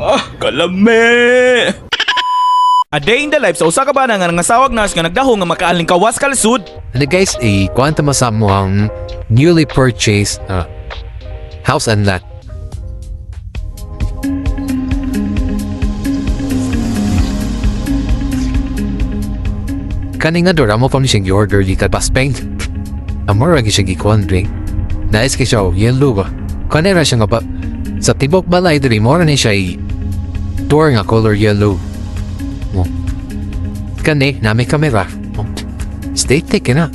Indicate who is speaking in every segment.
Speaker 1: Ah, kalame! A day in the life sa usa ka bana nga nangasawag nas nga nagdahong nga makaalingkawas kawas kalisod.
Speaker 2: And guys, i-kwento mo sa mo ang newly purchased house and lot. Kani nga door, amo pa ni siyang i-order di ka Spain. Amor ra siyang gikuan diri. Nice kay siya, yellow ba? Kani ra siya nga ba? Sa tibok balay diri, mo ra ni siya door nga color yellow. Oh. Kani, nami kamera. Oh. Stay take na.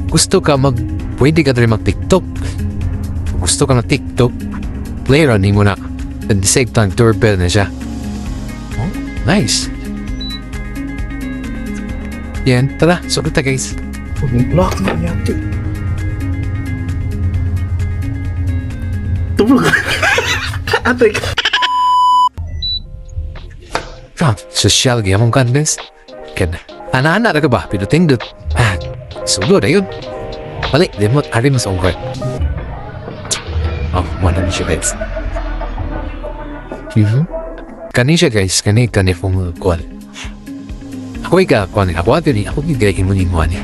Speaker 2: Gusto ka mag, pwede ka diri mag TikTok. Gusto ka na TikTok, play ra nimo na. And the same time, doorbell na siya. Oh, nice. Yan, tara, sugod ta, guys.
Speaker 3: Block na niya. Tulog. Ate.
Speaker 2: Ah, social gyapon kan, guys. Ken, ana-ana ra ka ba? Pero tindot. Ah, sulod ayun. Balik, di mo, ari mo sa ungkod. Oh, wala na siya, guys. Kani siya, guys, kani, kani pong kuwan. Ako ika, kuwan, ako ato ni, ako gigay mo ni mo ni.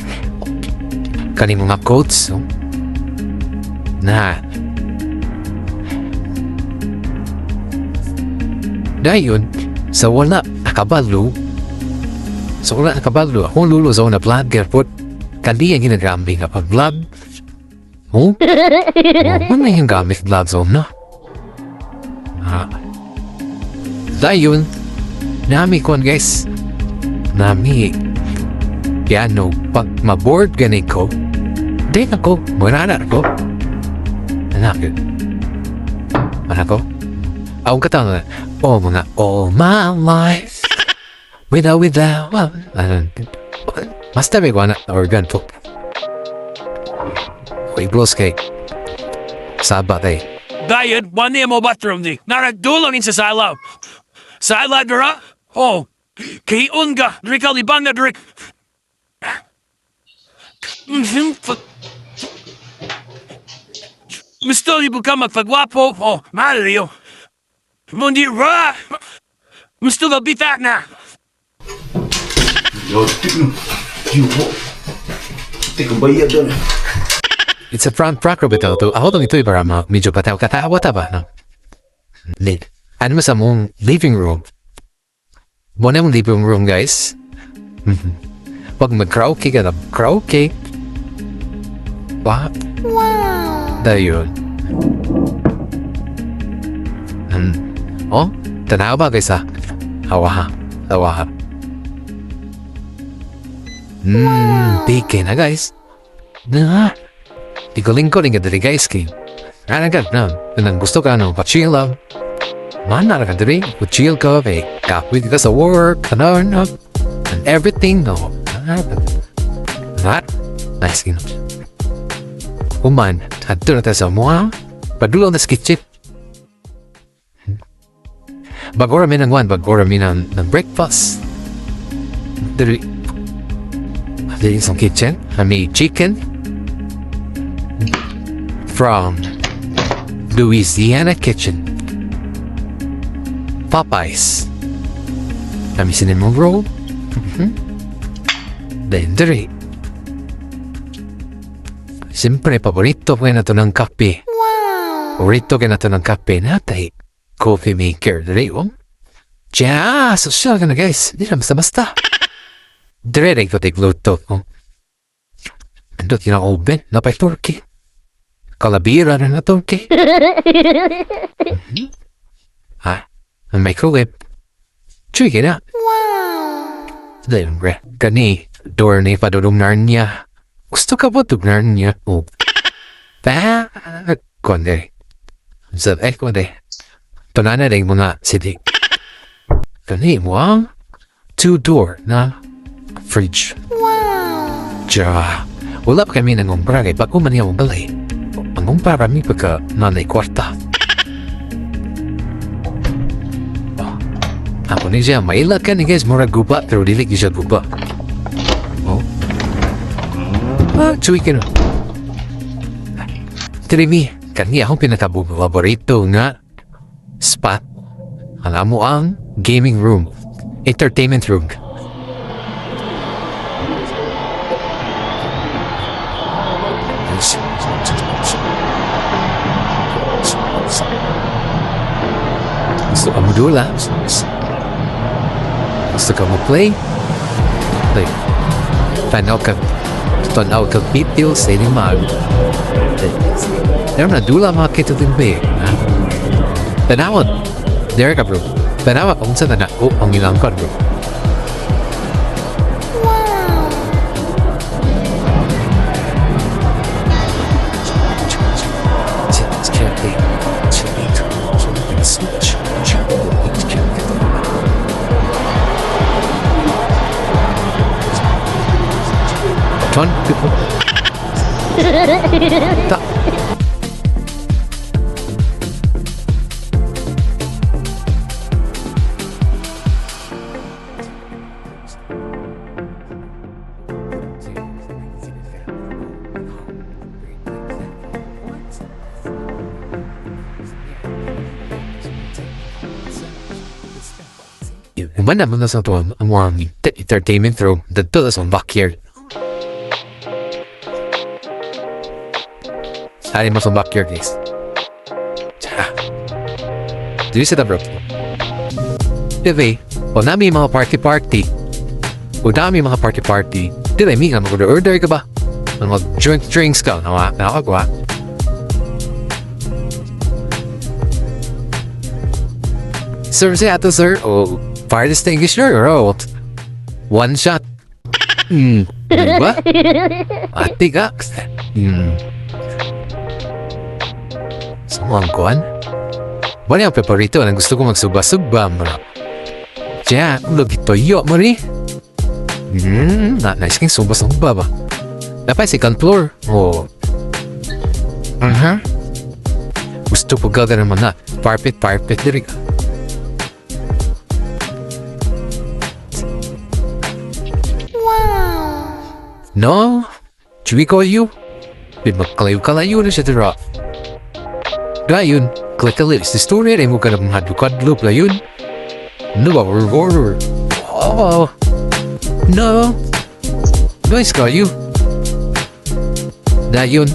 Speaker 2: Kani mga quotes, oh. Na. Dayon, sa wala nakabalo, sa wala nakabalo, akong lulo sa una vlogger po, kali ang ginagamit nga pag-vlog. Oh? Oh, ano yung gamit vlog sa una? Ah. Dayon, nami kon guys, nami piano, pag maboard gani ko, di ako, murana ko. Anak, anak ko, akong katanga, oh mga, all my life, without, without, well, ano, basta may na organ po. Uy, bros kay, sabat eh.
Speaker 4: Dayon, one mo bathroom di. Naradulong in sa silaw. Silaw dira? Oh, kay unga, diri ka libang na diri. Gusto di ka magpagwapo? Oh, Mario. Mundi ra! Gusto ka bitak na!
Speaker 3: Yo, yo. Teka, bayad doon.
Speaker 2: It's a front rocker bitaw to. Ako tong ito'y para ma medyo pataw katawa ta ba, no? Lid. Ano mo sa mong living room? Mo na mong living room, guys. Pag mag-karaoke ka na, karaoke. Ba? Wow! Dayon. Oh, tanaw ba guys ha? Hawa ha. Hawa ha. Bigay na guys. Na. Di ko lingko rin ka diri guys kay. Ana ka na, nang gusto ka no, pa-chill lang. Mana ka diri, pa-chill ka, eh, kapoy ka sa work, ano, no, and everything, no. Not, nice, you know. Human, adto na ta sa mua, padulong na sa kitchen. Bagora mi ng one, bagora mi ng breakfast. Diri, diri sa kitchen, I made chicken from Louisiana Kitchen. Popeyes. Kami cinnamon roll. Then diri. Siyempre, paborito ko na to ng kape. Wow! Paborito ko na to ng kape. Natay. Coffee maker. Diri, oh. Diya, social ka na guys. Di na basta-basta. Dire rin ko tigluto. Oh. Andot yun ang oven. Napay turkey. Kalabira na na turkey. Ha? Ang microwave. Chuy na. Wow! Dahil, kani, door ni padulong Narnia. Gusto ka ba itong Narnia? Oh. Pa, konde. Sa, eh, konde. Tunan na rin mga city. Kani mo ang two-door na fridge. Wow! Diya. Wala pa kami nangumpra kay bago man niya balay. Mangumpra kami pagka nanay kwarta. Oh. Ako ni siya, mailat ka ni guys, mura guba, pero dili siya guba. Oh. Ah, tsuwi ka no. Trimi, kani akong pinakapaborito nga spot. Ang amo ang gaming room. Entertainment room. Gusto ka mo dula? Gusto ka mo play? Play. Tanaw ka video sa inyong mag. Meron na dula mga kita din ba eh. Ha? Tanawan. There ka, bro. Tanawa kung sa na oh, ang ilang ka, bro. Ton people. Ta. Human naman na sa to ang mga entertainment room dito sa backyard. Sali mo sa backyard, guys. Tsa. Do you see that, bro? Diba, o nami mga party-party. O dami mga party-party. Diba, mi nga mag-order ka ba? Mga drinks ka. Nawa, nakagawa. Sir, si ato, sir. O, fire extinguisher or what? One shot. Diba? Ate ka. So, ang kuwan? Wala yung paborito na gusto ko magsuba-suba, bro. Diya, lagi toyo mo rin. Na nice king suba-suba ba? Dapat second floor. Oh. Gusto ko gagawin naman na. Parpit, parpit, diri ka. No? Should we call you? Di magkalayo-kalayo na siya dira. Dayon, click the list. The story ay mo ka na mahadlok-hadlok na yun. No, or. Oh. No. Nice ka you. Dayon,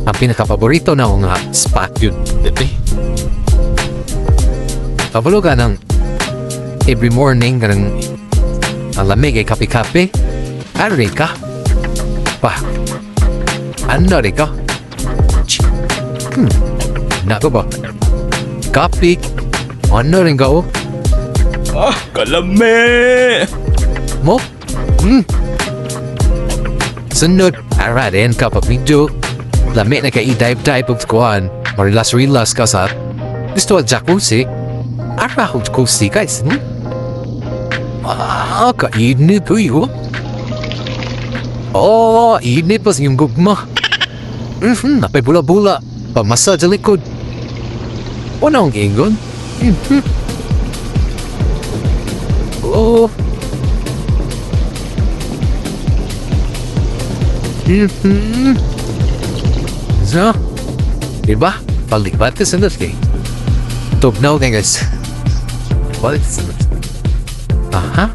Speaker 2: ang pinakapaborito na nga spot yun. Diba? Kabalo ka ng every morning ka ng ang lamig ay kape-kape. Ano rin ka? Pa. Ano rin ka? Ch- Nako ba? Kape. Ano rin ka oh?
Speaker 1: Ah, kalami!
Speaker 2: Mo? Sunod, ara rin ka pag medyo lamig na ka i-dive-dive og kuan. Marilas-rilas ka sa gusto at jacuzzi. Ara ako jacuzzi guys. Ah, kainit uy oh. Oh, init pa sa iyong gugma. Napay bula-bula. Pamasa sa likod. Wala akong ingon. Oh. So, diba? Palibat ka sa kay. Tugnaw kay guys. Balik sa Aha.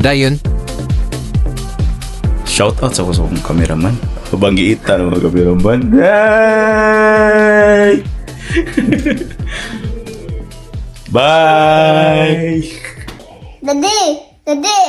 Speaker 2: Dayon.
Speaker 1: Shout out sa akong cameraman. Banggiitan ng mga cameraman. Hey! Bye!
Speaker 5: Daddy! Daddy!